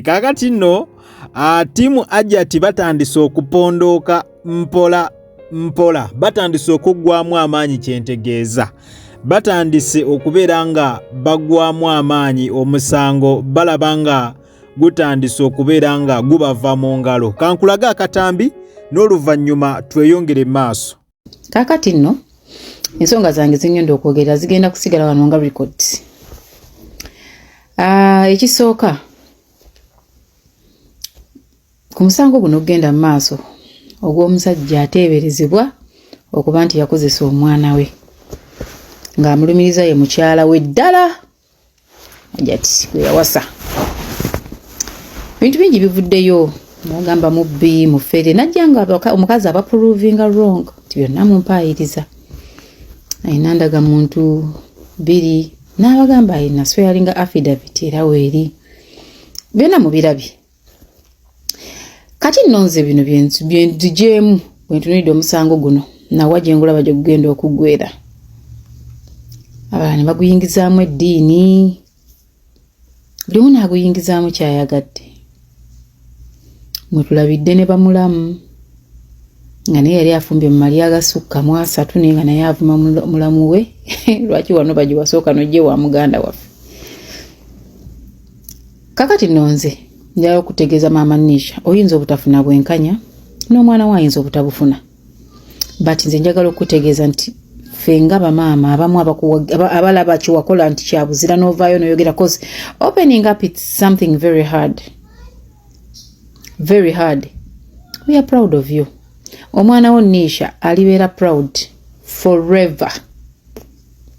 Kaakati nno ttiimu Hajjati batandise okupondooka mpola mpola, batandise okuggwamu amaanyi. Kyentegeeza batandise okubeera nga baggwamu amaanyi, omusango balaba nga gutandise okubeera nga gubava mu ngalo. Kankulage akatambi n'oluvannyuma tweyongere maaso. Kaakati nno ensonga zange zingenda okwogera zigenda kusigala wano nga records. Ekisooka ku musango guno okugenda mu maaso ogw'omusajja ateeberezebwa okuba nti yakozesa omwana we ng'amulumiriza ye mukyala we ddala Hajjati gwe yawasa. Bintu bingi bivuddeyo, nagamba mubbi mufere, najja nga omukazi aba provinga wrong nti byonna mumpaayiriza, alina ndaga muntu bbiri, n'abagamba alina swearinga affidavit era weeri, byonna mubirabye. Kati nno nze bino byenzigyemu bwe ntunuulidde omusango guno nawa gye ngulaba gye gugenda okuggwera, abalala ne baguyingizaamu eddiini, buli omu n'aguyingizaamu ky'ayagadde. Mwe tulabidde ne bamulamu nga naye yali afumbye mu malya agasukka mu asatu, naye nga naye avuma mulamu we lwaki wano bagiwasooka n'ojja ewa muganda waffe. Kakati nno nze njagala okutegeeza maama Nisha, oyinza obutafuna bwenkanya n'omwana we ayinza obutabufuna, but nze njagala okutegeeza nti ffe nga bamaama abamu abalaba kyewakola nti kyabuzira n'ovaayo n'oyogera, cause opening up it's something very hard, very hard. We are proud of you. Omwana wo Nisha alibeera proud forever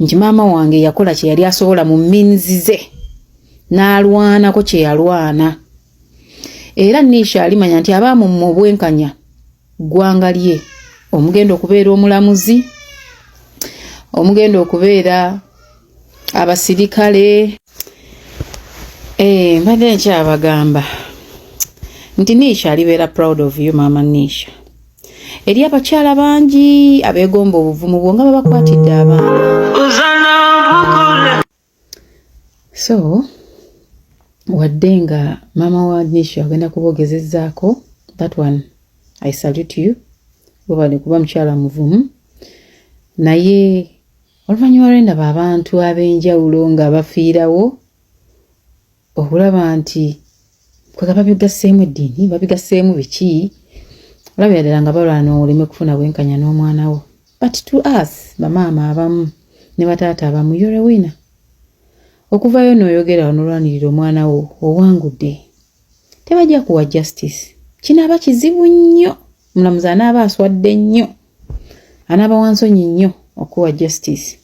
nti maama wange yakola kye yali asobola mu means ze n'alwanako kye yalwana. Era Nisha alimanya nti abaamumma obwenkanya ggwanga lye, omugenda okubeera omulamuzi, omugenda okubeera abasirikale. Mbadde nkyabagamba nti Nisha alibeera proud of you, maama Nisha. Eri abakyala bangi abeegomba obuvumu bwo nga babakwatidde abaana. So wadde nga maama wa Nisha agenda kuboogezezzaako, that one I salute you, webale kuba mukyala muvumu. Naye oluvannyuma lwendaba abantu ab'enjawulo nga bafiirawo okulaba nti kwega babigasseemu eddiini, babigasseemu biki, olabira ddala nga balwana oleme kufuna bwenkanya n'omwana wo. But to us bamaama abamu ne bataata abamu, you're a winner. Okuvayo n'oyogera n'olwanirira omwana wo, owangudde. Tebajja kuwa justice, kinaaba kizibu nnyo, omulamuzi anaaba aswadde nnyo, anaaba wansonyi nnyo okuwa justice,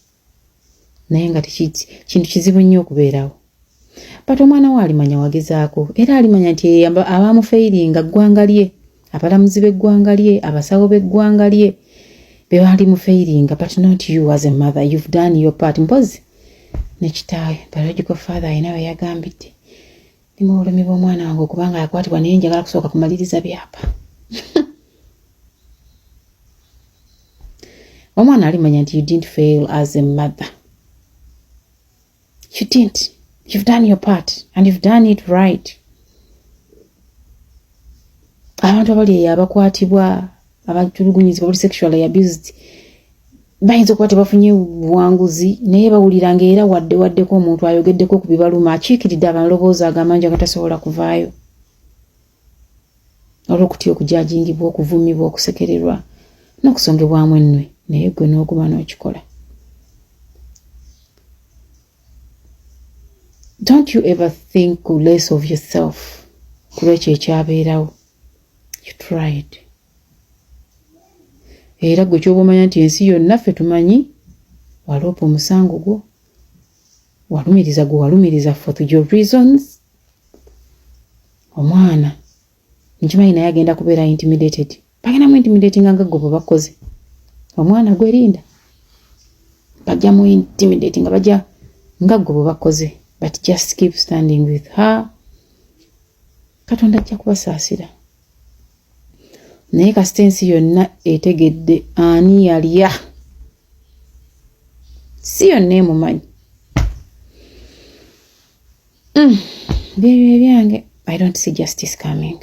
naye nga kintu kizibu nnyo okubeerawo. But omwana we alimanya wagezaako, era alimanya nti abamufeiringa ggwanga lye, abalamuzi b'eggwanga lye, abasawo b'eggwanga lye be bali mufeiringa, but not you as a mother. You've done your part. Mpozi ne kitaawe, biological father, alina we yagambidde ndi mu bulumi bw'omwana wange okubanga yakwatibwa, naye njagala kusooka kumaliriza byapa. Omwana alimanya nti you didn't fail as a mother, you didn't, you've done your part and you've done it right. Abantu abali eyo abakwatibwa, abatulugunyizibwa, bali sexually abused, bayinza okuba tebafunye buwanguzi, naye bawulira nga era wadde waddeko omuntu ayogeddeko ku bibaluma, akiikiridde amaloboozi agamangi agatasobola kuvaayo olw'okutya okujajingibwa, okuvumibwa, okusekererwa n'okusongebwamu ennwe. Naye gwe n'okuba n'okikola. Don't you ever think less of yourself ku lwekyo ekyabeerawo. You tried. Era gwe kyoba omanya nti ensi yonna ffe tumanyi waloopa omusango gwo, walumiriza gwe walumiriza for your reasons. Omwana nkimanyi naye agenda kubeera intimidated, bagenda mu intimidatinga nga gwe bwe bakoze omwana gwerinda, bajja mu intimidating nga bajja nga gwe bwe bakoze, but just keep standing with her. Katonda ajja kubasaasira. Naye kasita ensi yonna etegedde ani yalya, si yonna emumanyi. Byebyo ebyange. I don't see justice coming.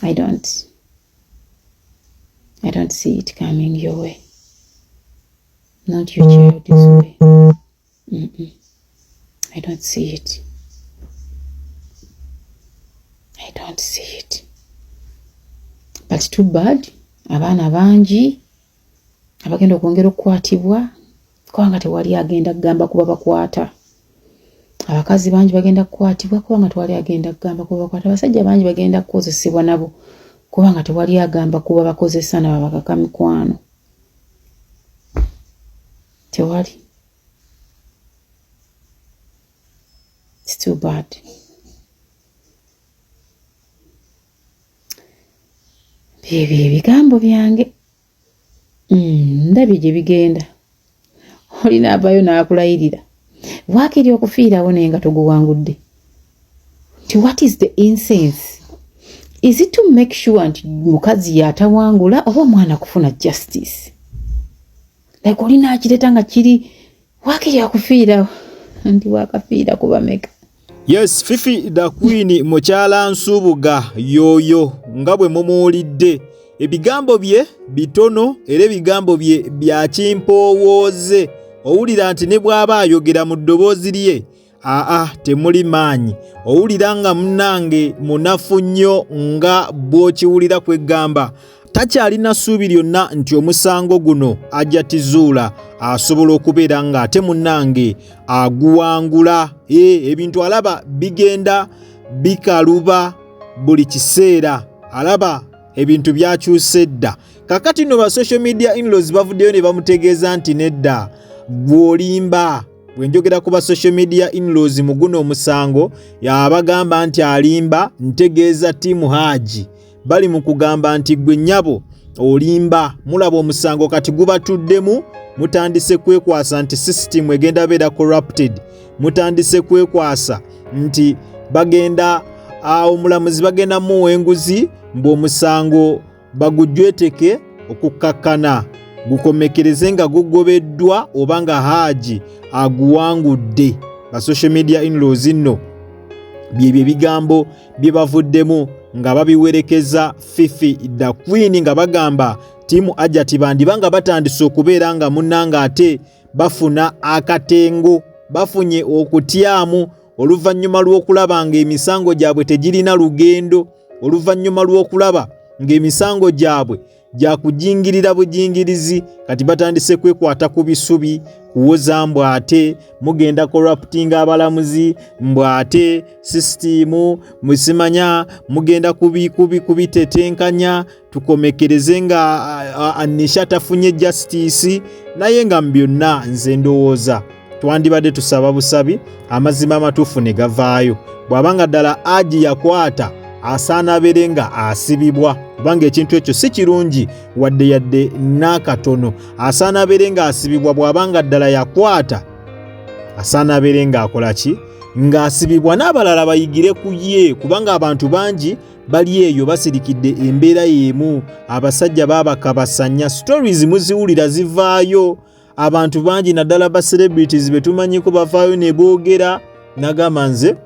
I don't. I don't see it coming your way. Not your child's way. I don't see it. I don't see it. But too bad, abaana bangi abagenda okwongera okukwatibwa kubanga tewali agenda kugamba kuba bakwata. Abakazi bangi bagenda kukwatibwa kubanga tewali agenda kugamba kuba bakwata. Abasajja bangi bagenda kukozesebwa nabo kubanga tewali agamba kuba bakozesa nabo bakaka mikwano. Tewali. It's too bad. Byebyo ebigambo byange. Ndabye gye bigenda. Olina avayo n'akulayirira. Waakiri okufiirawo naye nga toguwangudde. Nti what is the incense? Is it to make sure nti mukazi yatawangula oba omwana kufuna justice? Like olina akireta nga kiri waakiri akufiirawo. Nti wakafiira kuba meka. Yes, Fifi the Queen mukyala Nsubuga yoyo nga bwe mumuwulidde. Ebigambo bye bitono era ebigambo bye bya kimpoowooze. Owulira nti ne bw'aba ayogera mu ddoboozi lye aa temuli maanyi. Owulira nga munnange munafu nnyo nga bw'okiwulira kwegamba. Takyalina ssuubi lyonna nti omusango guno Hajjati Zuula asobola okubeera ng'ate munnange aguwangula. Ebintu alaba bigenda bikaluba buli kiseera, alaba ebintu byakyuse dda. Kakati nno ba social media in-laws bavuddeyo ne bamutegeeza nti nedda, gw'olimba. Bwe njogera ku ba social media in-laws mu guno omusango, yabagamba nti alimba, ntegeeza ttiimu Haji. Bali mu kugamba nti gwe nnyabo olimba. Mulaba omusango kati gubatuddemu, mutandise kwekwasa nti system egenda beera corrupted, mutandise kwekwasa nti bagenda omulamuzi bagenda muwa enguzi mbu omusango bagujweteke okukkakkana gukomekereze nga gugobeddwa oba nga Haji aguwangudde. Ba social media in-laws nno byebyo ebigambo bye bavuddemu nga babiwerekeza Fifi the Queen, nga bagamba ttiimu Hajjati bandiba nga batandise okubeera nga munnanga ate bafuna akatengo, bafunye okutyamu oluvannyuma lw'okulaba ng'emisango gyabwe tegirina lugendo, oluvannyuma lw'okulaba ng'emisango gyabwe gya kujingirira bujingirizi. Kati batandise kwekwata ku bisubi, kuwoza mbu ate mugenda corruptinga abalamuzi, mbu ate sisitiimu musimanya mugenda kubitetenkanya tukomekereze nga Nisha tafunye justice. Naye nga mu byonna nze ndowooza twandibadde tusaba busabi amazima amatuufu ne gavaayo. Bw'abanga ddala Haji yakwata, asaana abeere nga asibibwa, kubanga ekintu ekyo si kirungi wadde yadde n'akatono. Asaana abeere nga asibibwa. Bw'abanga ddala yakwata, asaana abeere ng'akola ki, ng'asibibwa, n'abalala bayigire ku ye, kubanga abantu bangi bali eyo basirikidde embeera y'emu. Abasajja baabakabasanya, stories muziwulira zivaayo, abantu bangi naddala ba celebrities be tumanyiko bavaayo ne boogera nagamba nze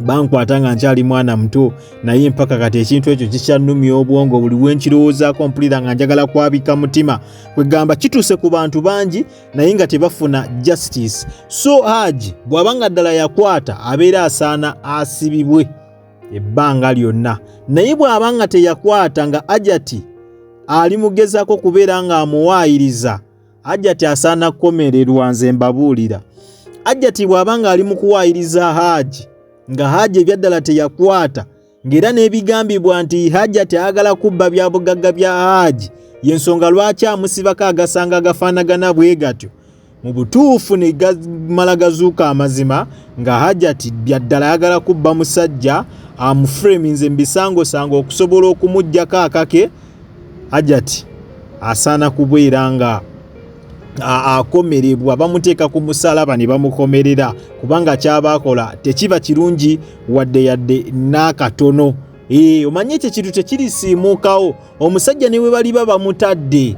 bankwata nga nkyali mwana muto, naye mpaka kati ekintu ekyo kikyannumya obwongo, buli we nkirowoozaako mpulira nga njagala kwabika mutima. Kwegamba kituuse ku bantu bangi naye nga tebafuna justice. So Haji bw'aba nga ddala yakwata, abeera asaana asibibwe ebbanga lyonna, naye bw'aba nga teyakwata, nga Hajjati ali mugezaako kubeera ng'amuwaayiriza, Hajjati asaana kukomererwa. Nze mbabuulira, Hajjati bw'aba ng'ali mu kuwaayiriza Haji, nga Haji ebyaddala teyakwata, ng'era n'ebigambibwa nti Hajjati ayagala kubba bya bugagga bya Haji, y'ensonga lwaki amusibako agasanga agafaanagana bwe gatyo, mu butuufu ne gamala gazuuka amazima nga Hajjati byaddala ayagala kubba musajja, amuframinze mu bisangosango okusobola okumuggyako akake, Hajjati asaana kubeera nga akomerebwa, bamuteeka ku musalaba ne bamukomerera, kubanga kyaba akola tekiba kirungi wadde yadde n'akatono. Omanye ekyo ekintu tekirisiimuukawo. Omusajja ne bwe baliba bamutadde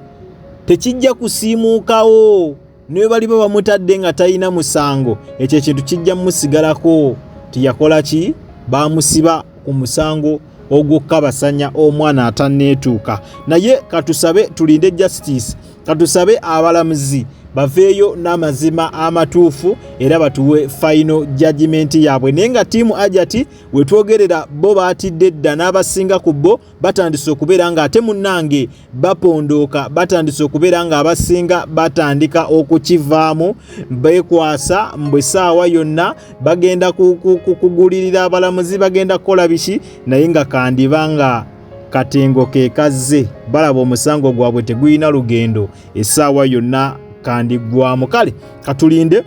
tekijja kusiimuukawo, ne bwe baliba bamutadde nga talina musango, ekyo ekintu kijja mumusigalako tiyakola ki, Bamusiba ku musango ogw'okukabasanya omwana atanneetuuka. Naye katusabe tulinde justice, katusabe abalamuzi baveeyo n'amazima amatuufu era batuwe final judgment yaabwe. Naye nga tiimu Ajati wetwogerera bo baatidde dda, n'abasinga ku bo batandise okubeera nga ate munnange bapondooka, batandise okubeera nga abasinga batandika okukivaamu, bekwasa mbu essaawa yonna bagenda kugulirira abalamuzi, bagenda kukola biki. Naye nga kandiba nga katengo ke kazze, balaba omusango gwabwe tegulina lugendo, essaawa yonna kandiggwamu. Kale katulinde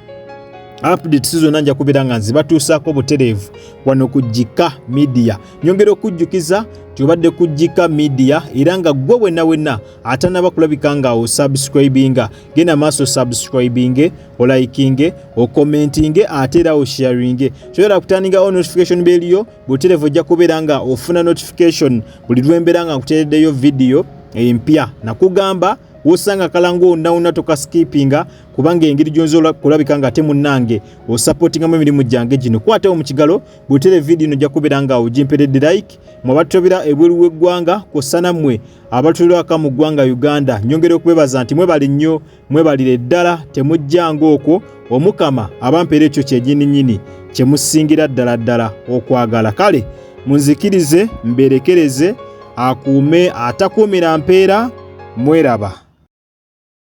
updates zonna, nja kubeera nga nzibatuusaako butereevu wano ku Gika Media. Nyongera okujjukiza nti obadde ku Gika Media, era nga ggwe wenna wenna atanaba kulabika nga osubscribinga, genda maaso subscribinge, olikinge, okommentinge, ate era osharinge. Kyoyera kutandikawo notification bell yo butereevu, ojja kubeera nga ofuna notification buli lwembeera nga nkuteereddeyo vidiyo empya. Nakugamba wosanga kalango wonna tokaskipinga, kubanga engeri gyonza kulabika nga ate munnange osupportingamu emirimu gyange gino. Kwatawo mu kigalo bwetere vidiyo ino, ojja kubeera nga ogimperedde like. Mwe abatutobera ebweru w'eggwanga kw'ossa nammwe abatulirwaka mu ggwanga Uganda, nyongera okubebaza nti mwebale nnyo, mwebalire ddala, temujjanga okwo. Omukama abampeera ekyo kyenyininyini kye musingira ddala ddala okwagala. Kale munzikirize mberekereze, akuume atakuumira mpeera. Mweraba.